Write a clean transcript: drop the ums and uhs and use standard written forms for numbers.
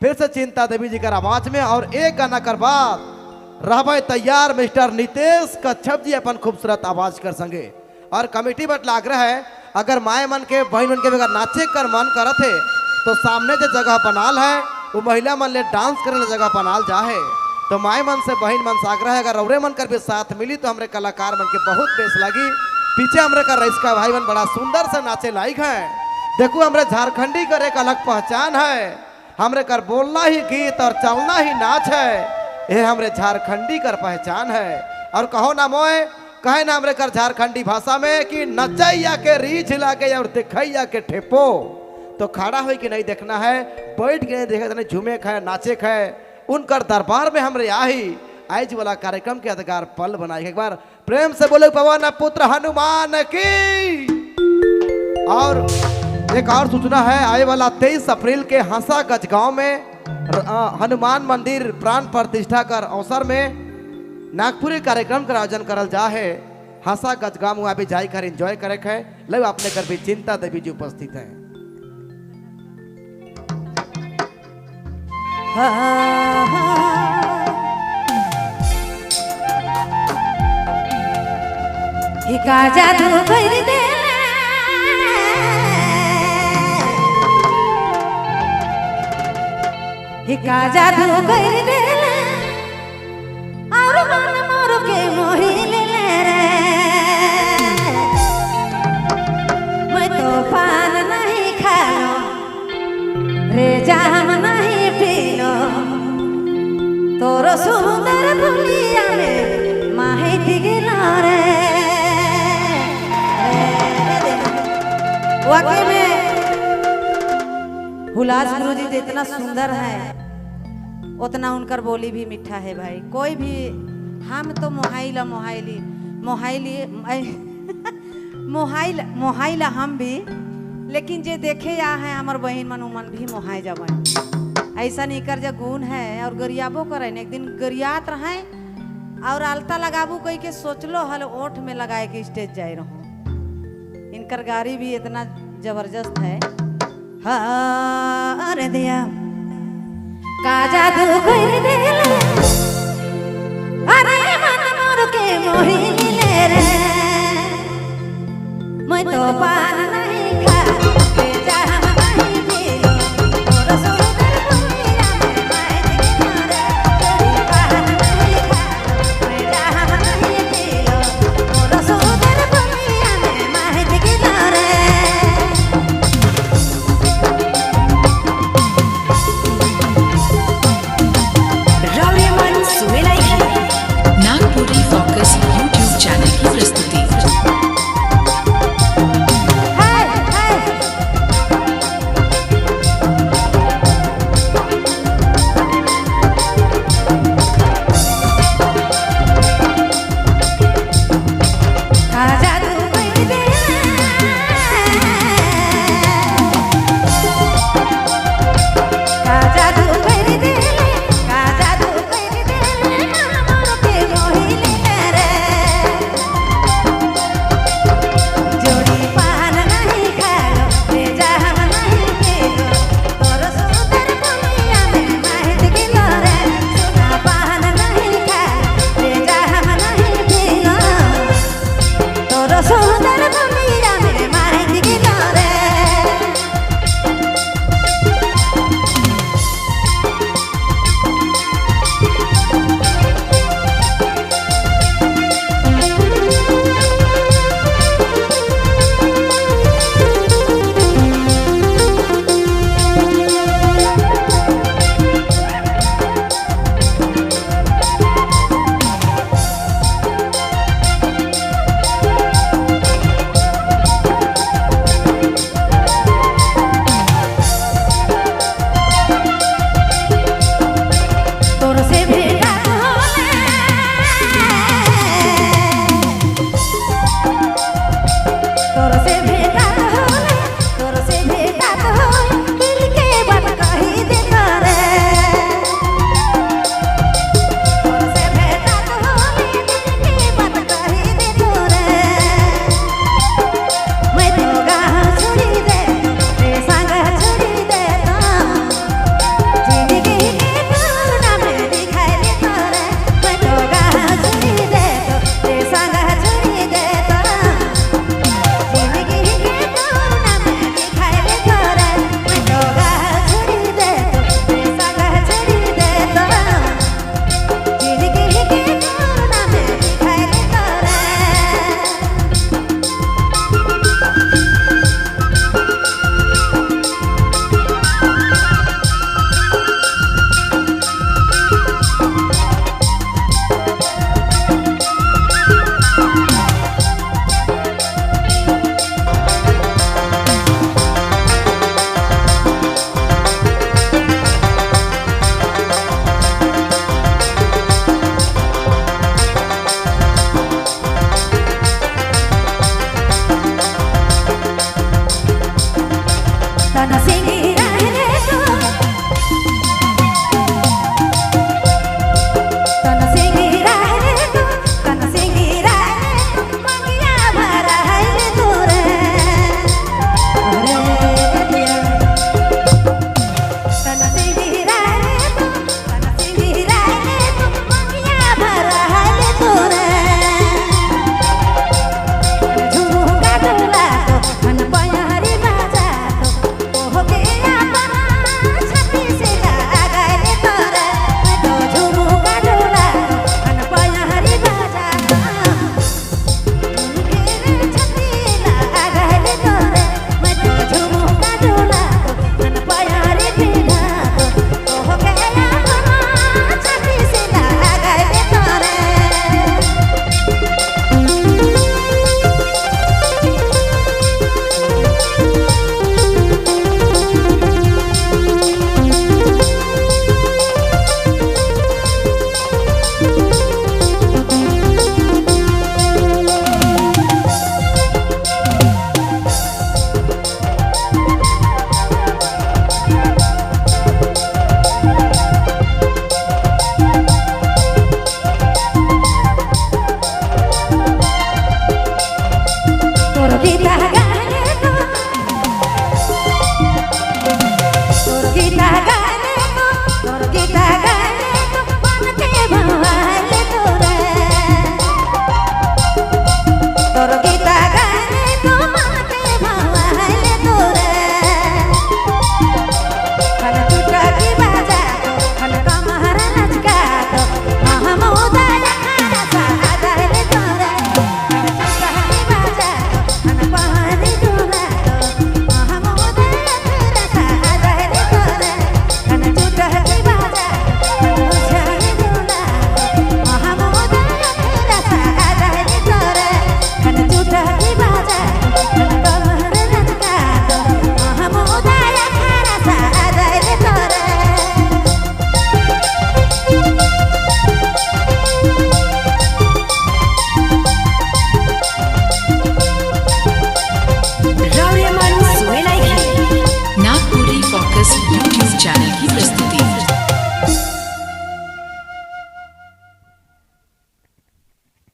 फिर से चिंता देवी जी कर आवाज में और एक गाना कर बाद रहबे तैयार मिस्टर नितेश कच्छप जी अपन खूबसूरत आवाज कर संगे। और कमेटी बट आग्रह है, अगर माए मन के बहन मन के अगर नाचे कर मन करत है तो सामने जो जगह बनाल है वो महिला मन ले डांस करे ला जगह बनाल जाहे। तो माए मन से बहन मन से आग्रह है, अगर रौरे मन कर भी साथ मिली तो हमरे कलाकार मन के बहुत बेस लगी। पीछे हमरे का रईस का भाई मन बड़ा सुंदर से नाचे लायक है। देखो हमरे झारखंडी कर एक अलग पहचान है, हमरे कर बोलना ही गीत और चलना ही नाच है, ये हमरे झारखंडी कर पहचान है। और कहो ना मोए कहे ना हमरे कर झारखंडी भाषा में कि नचैया के रीछ लागे और देखैया के ठेपो। तो खड़ा हो कि नहीं देखना है, बैठ के नहीं देखे, नहीं झूमे खाए नाचे खाए, उनकर दरबार में हमरे आही आज वाला कार्यक्रम के यादगार पल बनाए। एक बार प्रेम से बोले पवन पुत्र हनुमान की। और एक और सूचना है, आए वाला 23 अप्रैल के हंसा गजगांव में हनुमान मंदिर प्राण प्रतिष्ठा कर अवसर में नागपुरी कार्यक्रम का आयोजन करल जा है। हंसा गजगांव वहाँ भी जाई कर एंजॉय करे है। लो अपने कर भी चिंता देवी जी उपस्थित हैं। जादू कर दे हिका जादू कर दे और मन मोर के मोही ले रे। मैं तो पान नहीं खानो रे जाम नहीं पीनो, तोर सुंदर दुनिया में माहिती गेलो रे। वाकई में हुलास गुरु जी जितना सुंदर है उतना उनकर बोली भी मीठा है भाई। कोई भी हम तो मोहाइला मोहाइली मोहाइली मोहाइल मोहाइला हम भी, लेकिन जे देखे या है हमार बहन मन उमन भी मोहाई जब ऐसा नहीं कर जब गुण है। और गरियाबो करे एक दिन गरियात रहे और आलता लगाबू कही के सोचलो हल ओठ में लगाए के स्टेज जाए रहो। इनकर गाड़ी भी इतना जबरदस्त है। हाँ अरे दिया का जादू कर दे अरे मन मोर के मोही ले रे। मैं तो पान नहीं